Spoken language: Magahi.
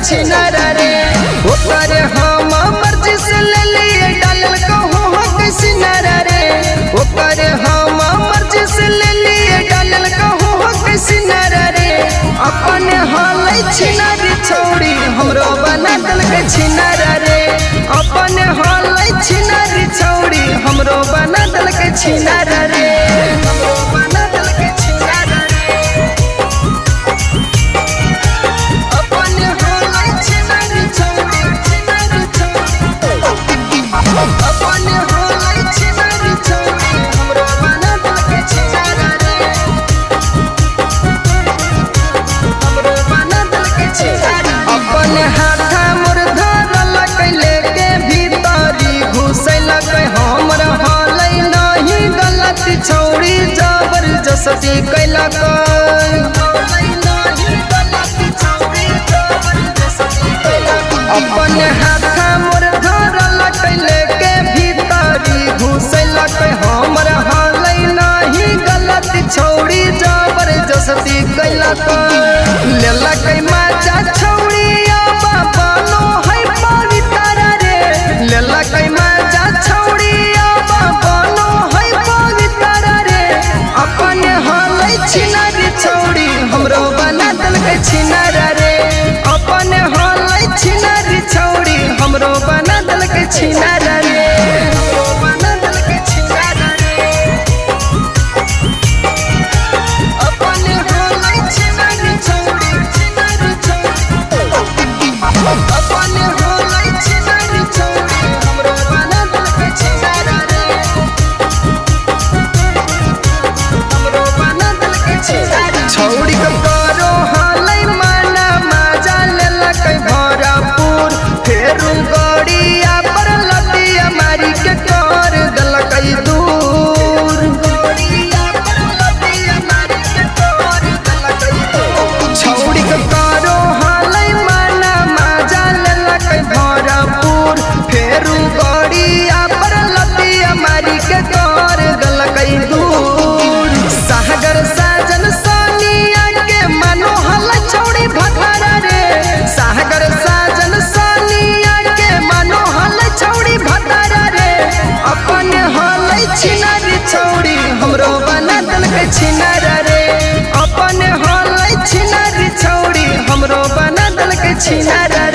छिनारा रे। ओकर हम मर्जी से ले लिए डालल कहूँ हक सिनारा रे। ओकर हम मर्जी से ले लिए डालल कहूँ हक सिनारा रे। अपन हलै छिनारी छौड़ी हमरो बना देलकै छिनारा रे। अपन हलै छिनारी छौड़ी हमरो बना देलकै छिनारा रे। हमरो बना देलकै छिनारा रे। अपन हलै छिनारी छौड़ी छिनारी छौड़ी। अपन हलै छिनारी छौड़ी हमरो बना देलकै छिनारा रे। हमरो बना देलकै छिनारा। अपन हाथा मोर धरलकै लेके भीतरी घुसैलकै। हमर हलै नहीं गलत छौड़ी जबरदस्ती कैलकै। अपन हाथा मोर धरलकै लेके भीतरी घुसैलकै। हमर हलै नहीं गलत छौड़ी जबरदस्ती कैलकै। लेलकै मजा छौड़ी अब बनो है पवित्र रे। लेलकै मजा छौड़ी अब बनो है पवित्र रे। अपन हलै छिनारी छौड़ी हमरो बना देलकै छिनारा रे। अपन हलै छिनारी छौड़ी हमरो बना देलकै छिनारा रे। हमरो बना देलकै छिनारा रे। अपन हलै छिनारी छौड़ी छिनारी छौड़ी। अपन हलै छिनारी छौड़ी हमरो बना देलकै छिनारा रे। हमरो बना देलकै छिनारा। छौड़ी के करो हलै माना मजा लेलकै भरपूर। फेरू गड़िया पर लतिया मारी के कर देलकै दूर। गड़िया पर लतिया मारी के कर देलकै दूर। छौड़ी के करो हलै माना मजा लेलकै भरपूर। फेरू गड़िया पर लतिया मारी के कर देलकै दूर। सागर साजन सोनिया के मनो हलै छौड़ी भतारा रे। सागर साजन सोनिया के मनो हलै छौड़ी भतारा रे। अपन हलै छिनारी छौड़ी हमरो बना देलकै छिनारा रे। अपन हलै छिनारी छौड़ी हमरो बना देलकै छिनारा।